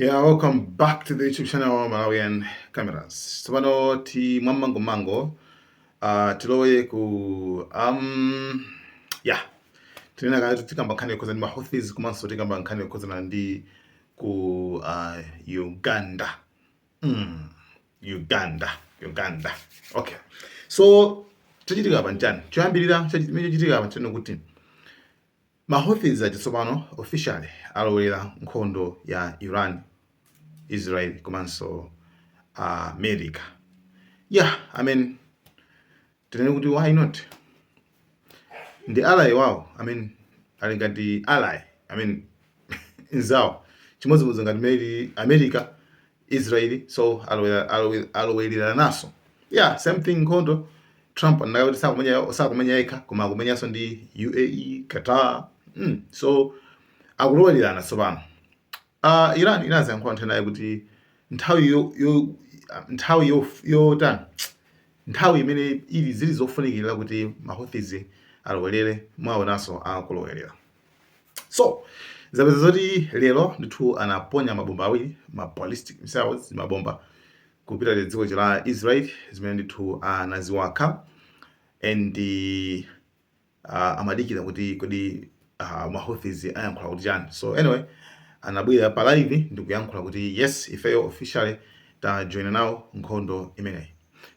Yeah, welcome back to the YouTube channel Malawian Cameras. Tsopano ti mwammangomango tilowe ku yeah, tinena kale tikamba nkhani yokhuzana ndi ma Houthis, komanso tikamba nkhani yokhuzana ndi ku Uganda. Uganda, Uganda. Okay. So chachitika apa nchani? Choyambirira chimene chachitika apa nchani kuti ma Houthis aja tsopano officially alowera nkhondo ya Iran, Israel komanso America. Yeah, I mean, tinene kuti why not? Ndi ally wawo. I mean, ali ngati ally. I mean, nzawo. Chimodzimodzi ngati meri America, Israel, so alowerera naso. Yeah, same thing nkhondo. Trump anakati sakumenya yekha, koma akumenyanso ndi UAE, Qatar. So akulowererana tsopano. Iran inaziyankhula nthawi naye kuti nthawi yo yotani, nthawi imene ili zili zofunikira kuti ma Houthis alowerere, mwaonanso akulowerera. So zapeza zoti lero ndithu anaponya mabomba awiri, ma ballistic missiles, mabomba kupita ku dziko la Israel, zimene ndithu anaziwakha and amadikira kuti kodi ma Houthis ayankhula kuti chani. So anyway, anabwera pa live ndikuyankhula kuti yes, ifeyo officially ta join nawo nkhondo imeneyi,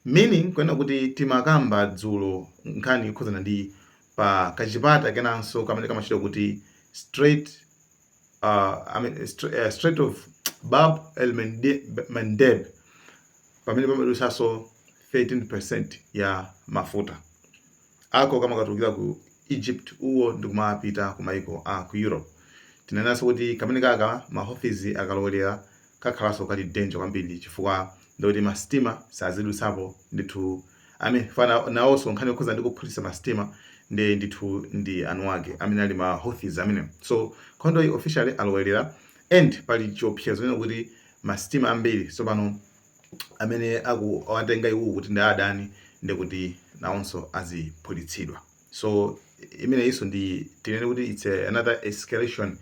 meaning kwena kuti timakamba dzulo nkhani yokhuzana ndi pa kachipata kenanso kamene kamachitwa kuti Strait, I mean, Strait of Bab el Mandeb, pamene pamadusanso 13% ya mafuta ako kamakatulukira ku Egypt uwo ndikumapita ku maiko a ku Europe. Tinenanso kuti kamene kaka ma Houthis akalowelera kakhalanso kali danger kwambiri, chifukwa ndikuti masitima sazidutsapo ndithu. I mean, fana nawonso nkhani yokhuza ndi kuphulitsa masitima ndi ndithu ndi anu ake amene ali ma Houthis amene. So nkhondo iyi officially alowelera and pali chiopsezo nena kuti masitima ambiri tsopano amene akuwatenga iwo kuti ndi adani, ndikuti nawonso aziphulitsidwa. So imeneyinso ndi tinene kuti it's another escalation,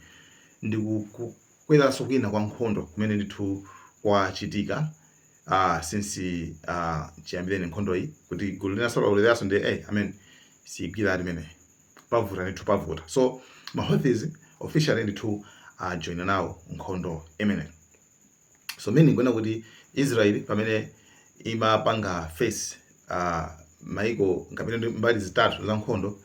ndi kukweranso kwina kwa nkhondo kumene ndithu kwachitika since chiyambireni nkhondo iyi, kuti gulu linanso lalowereranso ndi I mean, sigwira limene pavuta ndithu, pavuta. So ma Houthis officially ndithu ajoina nawo nkhondo imeneyi. So meaning kwena kuti Israel pamene imapanga face maiko kapena ndi mbali zitatu za nkhondo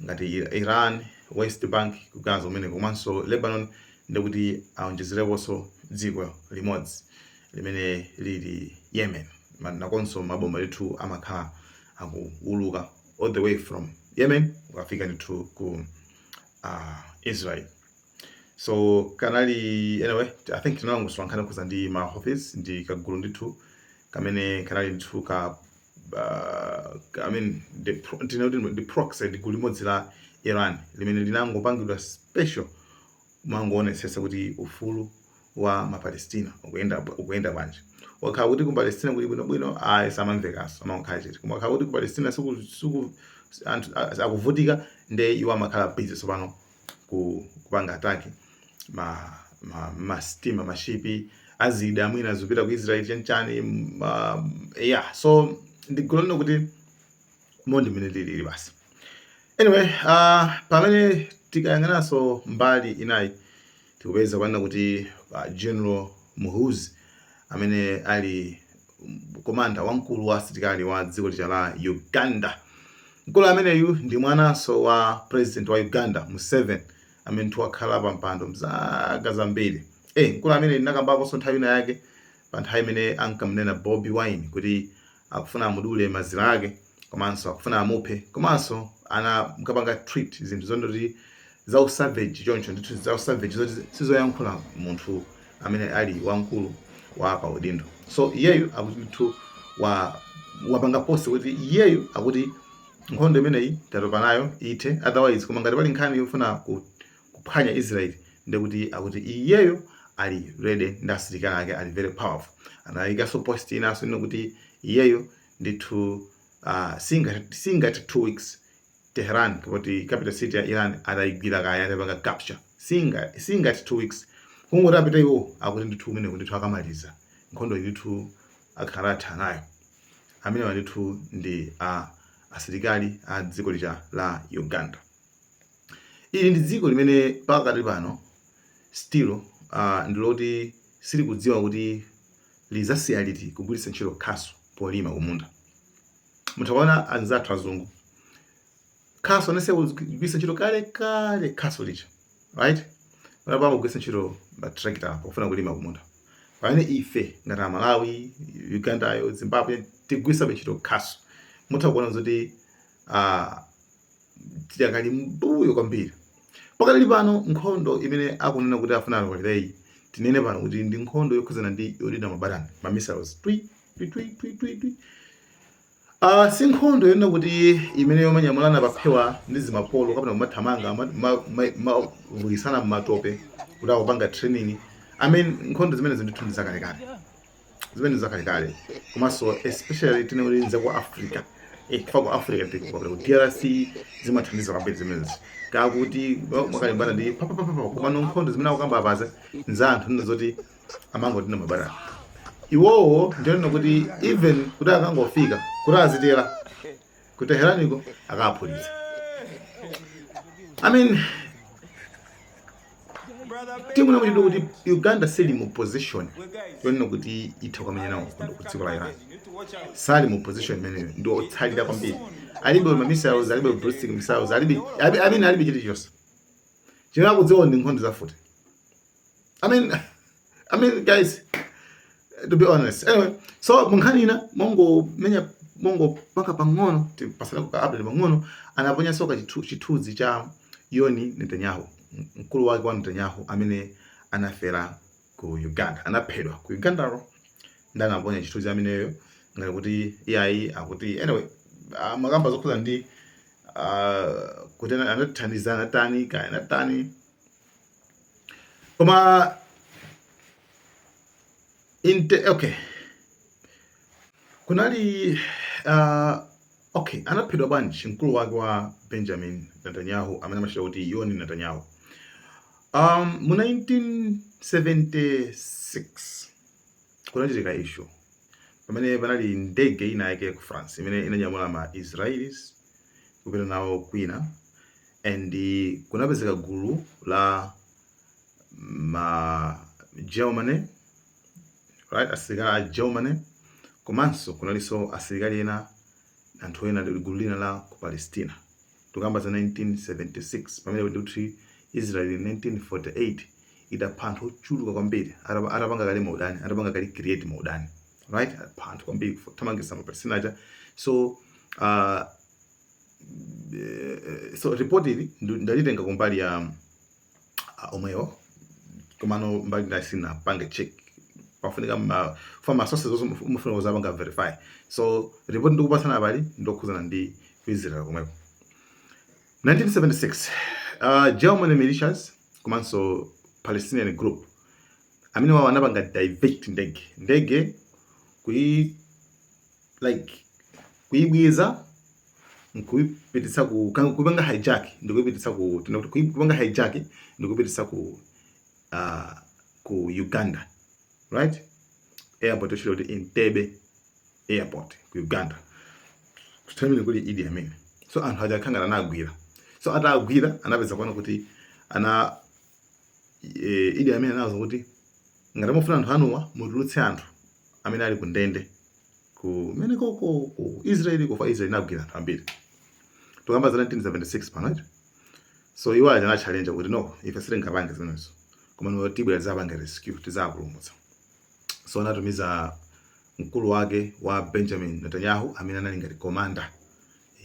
ngati Iran, West Bank ku Gaza kumene komanso Lebanon, ndikuti aonjezereponso dziko limodzi limene lili Yemen. Nakonso mabomba ndithu amakhala akuuluka all the way from Yemen ukafika ndithu ku Israel. So kanali, anyway, I think tinalongosola nkhani yokhuza ndi ma Houthis, ndi kagulu ndithu kamene kanali ndithu ka I mean, tinoti ndi proxy, ndi gulu limodzi la Iran limene linangopangidwa special mangoonetsetsa kuti ufulu wa mapalestina ukuyenda bwanji. Wakhala kuti ku Palestina kuli bwinobwino, ayi, samamvekanso, amakhala chete. Koma wakhala kuti ku Palestina siku anthu akuvutika, nde iwo amakhala busy tsopano kupanga attack ma masitima, mashipi azida mwina zipita ku Israel chanchani. Yeah, so ndi gulu lino kuti mondi mmene lilili basi. Anyway, pamene tikayang'ananso mbali inayi, tikupeza kwanena kuti General Muhoozi amene ali commander wamkulu wa asilikali wa dziko lija la Uganda. Mkulu ameneyu ndi mwananso wa president wa Uganda Museveni, amene wakhala pa mpando mzaka zambiri. Mkulu amene ndinakambaponso nthawi ina yake, pa nthawi imene ankamnena Bobi Wine kuti akufuna amudule mazira ake komanso akufuna amuphe, komanso ana mkapanga treat zinthu zondoti za usavage choncho ndithu, za usavage zoti sizoyankhula munthu amene ali wamkulu wa paudindo. So iyeyu akuti ndithu wapanga post kuti iyeyu akuti nkhondo imeneyi tatopa nayo, ithe otherwise. Koma ngati pali nkhani yofuna kuphwanya Israel, ndekuti akuti iyeyo ali ready ndi asilikali ake, ali very powerful. Anayikanso post inanso ino kuti iyeyo ndithu singati 2 weeks Tehran, kuti capital city ya Iran, atayigwira kaya atapanga capture, singati 2 weeks. Kungoti apita iwo, akuti ndithu kumeneko ndithu akamaliza nkhondo ndithu, akhala atha nayo. Amenewa ndithu ndi a asilikali a dziko lija la Uganda. Ili ndi dziko limene pakati pano still ndiloti silikudziwa kuti lizasiya liti kugwiritsa ntchito khasu polima kumunda. Mutha kuona anzathu azungu, khasu anasiya kugwiritsa ntchito kale kale, khasu lija, right? Panapa kugwiritsa ntchito matractor pofuna kulima kumunda, pamene ife ngati Amalawi, Ugandayo, Zimbabwe, tigwiritsabe ntchito khasu. Mutha kuona zoti tidakali mbuyo kwambiri. Pakadali pano nkhondo imene akunena kuti afuna alolereyi, tinene pano kuti ndi nkhondo yokhuzana ndi yodina mabatani, ma missiles, twi twi twi twi twi twi. Si nkhondo yonena kuti imene yomanyamulana paphewa ndi zimapolo kapena kumathamanga mavukisana mmatope kuti akupanga training. I mean, nkhondo zimene ndithu ndi zakalekale, zimene zakalekale, komanso especially tine kuti nza ku Africa, kufa ku Africa, tikupapita ku DRC, zimathandiza kwambiri zimenezi kakuti mwakalimbana ndi papapapa. Komano nkhondo zimene akukamba apaza nza anthu nina zoti amangotina mabatani iwowo, ndionena kuti even kuti akangofika kuti azitera ku Teheraniko, akaphulitsa. I mean, timuna muchidwa kuti Uganda sili mu position yonena kuti itha kukamenya nawo nkhondo ku dziko la Iran. Sali mu position imeneyo, ndi otsalira kwambiri. Alibe ma missiles, alibe ballistic missiles, alibe, I mean, alibe chilichonse chimene akudziwa ndi nkhondo zafuti. I mean, guys, to be honest. Anyway, so munkhani ina, mongo menya, mongo paka pang'ono, pasana kuka update pang'ono, anaponyanso ka chithunzi cha Yoni Netanyahu, mkulu wake wa Netanyahu amene anafera ku Uganda, anaphedwa ku Ugandalo, ndi anaponya chithunzi ameneyo ngati kuti iyayi akuti, anyway, makamba zokhuza ndi kuti anathandiza, anatani kaya anatani, koma inte okay, kunali okay, anaphedwa bwanji mkulu wake wa Benjamin Netanyahu amene amachita kuti Yoni Netanyahu? Mu 1976 kunachitika issue pamene panali ndege ina yake ku France imene inanyamula ma Israelis kupita nawo kwina, and kunapezeka gulu la ma Germany, right, asilikali a Germany, komanso kunalinso asilikali ena, anthu ena, gulu lina la ku Palestina. Tikamba za 1976, pamene kuti Israel in 1948 idapha anthu ochuluka kwambiri, atapanga kale maudani, atapanga kale create maudani, right, apha anthu kwambiri kuthamangitsa ma Palestina aja. So report ili ndalitenga kumbali ya omwewo, komano mbali ndasina pange check, pafunika ma fa ma sources zonse mufuna kuzapanga verify. So report ndikupatsana pali ndokhuzana ndi ku Israel komweko. 1976, German militias komanso Palestinian group amene wawo anapanga divert ndege kuyi like kuyibwiza nkuyipititsa ku kupanga hijack ndikuyipititsa ku tinakuti kupanga hijack ndikuyipititsa ku Uganda, right, airport yochita kuti Entebbe Airport ku Uganda, kuthamini kuli Idi Amin. So anthu aja akhangana anagwira. So atagwira, anapeza kuona kuti ana Idi Amin anawuza kuti ngati mufuna anthu anuwa, mutulutse anthu amene ali ku ndende kumene koko ku Israeli, kufa Israeli inagwira anthu ambiri. Tukamba za 1976 pano, right? So iwo aja ana-challenge kuti no, ife sitingapange zimenezo, koma no, tibwera tizapanga rescue, tizapulumutsa. So anatumiza mkulu wake wa Benjamin Netanyahu amene anali ngati commander,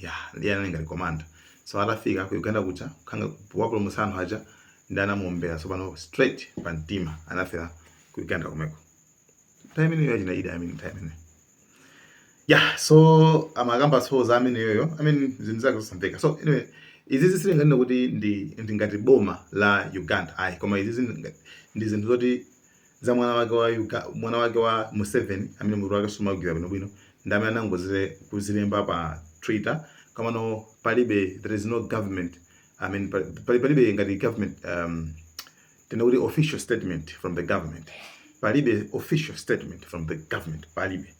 ya, ndiye anali ngati commander. So atafika ku Uganda kuja, khanga wapulumutsa anthu aja, ndi anamuombera tsopano straight pa mtima, anafera ku Uganda komweko nthawi imeneyo achina Idi Amin, nthawi imeneyo. Yeah, so amakamba so za ameneyoyo, I mean, zinthu zake zosamveka. So anyway, izizi silinganene kuti ndi ngati boma la Uganda, ayi, koma izizi ndi zinthu zoti za mwana wake wa mwana wake wa Museveni amene mutu wake sumagwira bwinobwino, ndi amene anangozile kuzilemba pa Twitter. Komano palibe, there is no government, I mean, palibe ngati government. Tena kuti official statement from the government, palibe official statement from the government, palibe.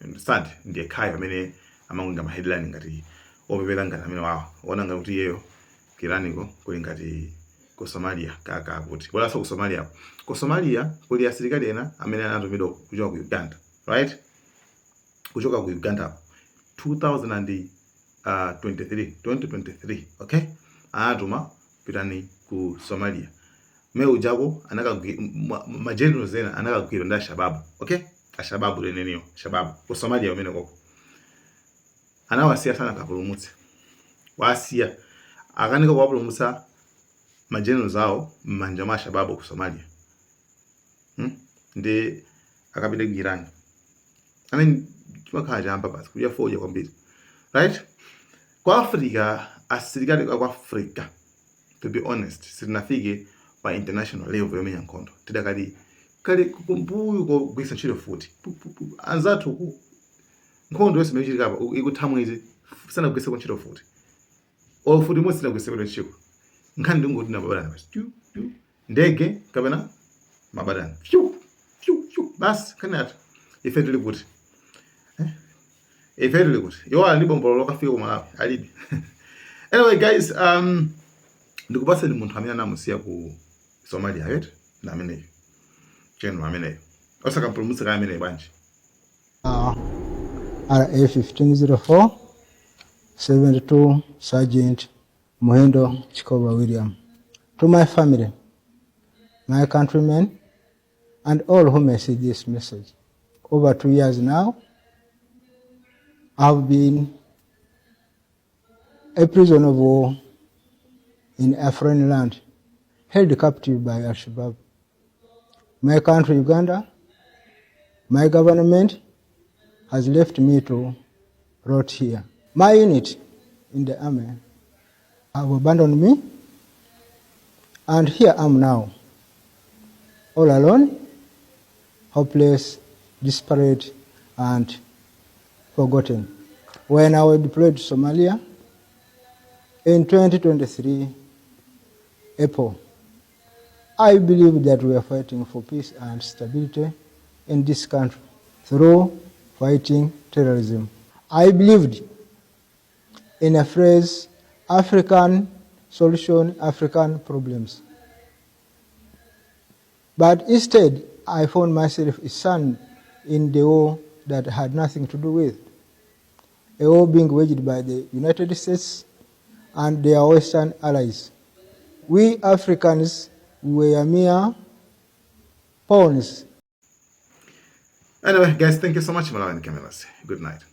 Understand? Ndiye khayo amene amangonga ma headline ngati opepera, ngati amene wawa ona ngati kuti iyeyo kiraniko kuli ngati ku Somalia kaka kuti walaso ku Somalia. Ku Somalia kuli asilikali ena amene anatumidwa kuchoka ku Uganda, right? Kuchoka ku Uganda 2023, 2023, okay, anatuma pitani ku Somalia. Me ujako ma generals ena anakagwira ndi Ashababu, okay, Ashababu leneniyo, Shababu ku Somalia umene koko anawasiya sana kapulumutse, wasiya akanika kuwapulumutsa ma generals awo m'manja mwa Ashababu ku Somalia, Ndi akapita ku Iran. I mean, chimakhala chamba basi, kudya fodya kwambiri, right? Ku Africa, asilikali aku Africa, to be honest, sitinafike pa international level yomenya nkhondo. Tidakali kali kumbuyo kogwiritsa ntchito futi. Pu, pu, pu. Anzathu ku nkhondo yonse imene ichitika apa ikutha mwezi sanagwiritse ntchito futi, olo futi imodzi sinagwiritse ntchito. Nkhani ndingoti mabatani basi, tyu tyu, ndege kapena mabatani, fyu fyu fyu, basi, nkhani yathu. Ife tili kuti? Eh? Ife tili kuti? Iwo ali ndi bombolo lokafika ku Malawi alibe. Anyway guys, ndikupaseni munthu amene anamusiya ku Somalia, right? Na ameneyo general ameneyo osakampulumutsa kaya ameneyo bwanji? RA 1504 72 Sergeant Muhindo Chikoba William. To my family, my countrymen, and all who may see this message. Over 2 years now, I've been a prisoner of war in a foreign land, held captive by Al Shabaab. My country, Uganda, my government has left me to rot here. My unit in the army have abandoned me, and here I am now, all alone, hopeless, desperate, and forgotten. When I was deployed to Somalia in 2023 April, I believe that we are fighting for peace and stability in this country through fighting terrorism. I believed in a phrase, "African solution, African problems." But instead, I found myself a son in the war that had nothing to do with. A war being waged by the United States and their Western allies. We Africans were mere pawns. Anyway guys, thank you so much. Malawi Cameras, good night.